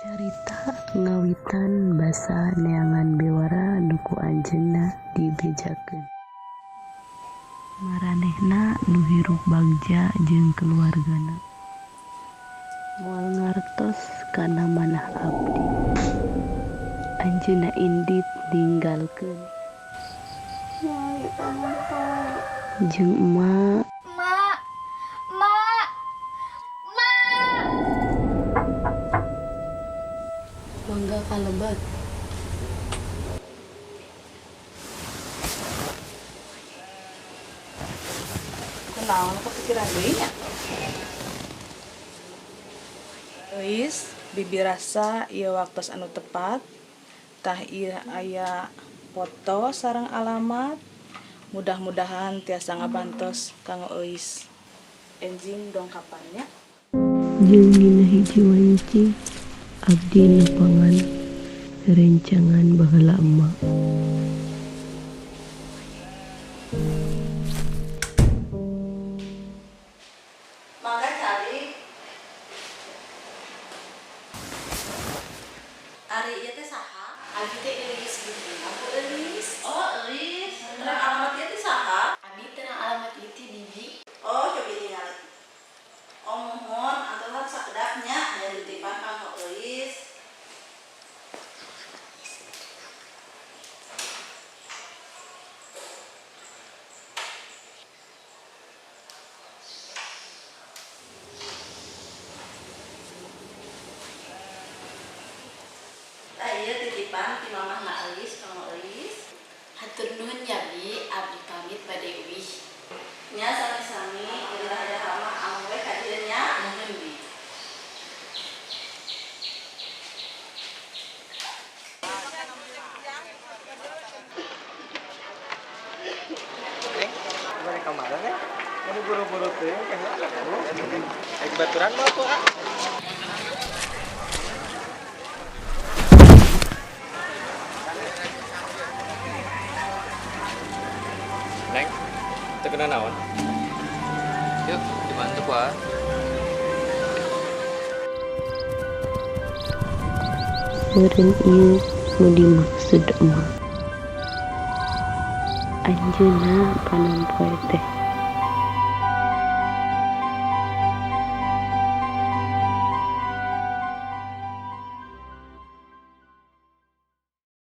Carita ngawitan basa neangan bewara nu ku anjeunna dibejakeun. Maranehna nu hirup bagja jeung kaluargana. Moal ngartos kana manah abdi. Anjeunna indit ninggalkeun. Jeung emak. Mak, mak, mak. Mangga kalebet. Kunaon kepikiran deui nya? Euis, bibi rasa ieu waktos anu tepat. Tah, ieu aya foto sareng alamat. Mudah-mudahan tiasa ngabantos kanggo Euis. Enjing dongkapan nya. Jeung dina hiji wanci abdi nepangan rerencangan baheula emak. Mangga calik. Ari ieu teh saha? Abi teh Euis gitu. Aku Euis. Oh, Euis. Terang alamat ieu teh saha? Abi terang alamat itu bibi. Oh, coba ningali. Oh, muhun antosan sakedap nya, aya titipan kanggo Euis. Tah, ieu titipan ti mamahna Euis kanggo Euis. Hatur nuhun ya, Bi, abdi pamit bade uih. Nya, sami-sami, bila aya hal mah amung we ka dieu nya. Nuhun, Bi. Neng, balik ka mana, Neng? Ini buru-buru tuh, kayaknya ada perlu. Kayak baturan mau tuh, ah. Neng, teu kena naon? Yuk, dibantu ku. Meureun ieu nu dimaksud emak. Anjeunna panon poe teh.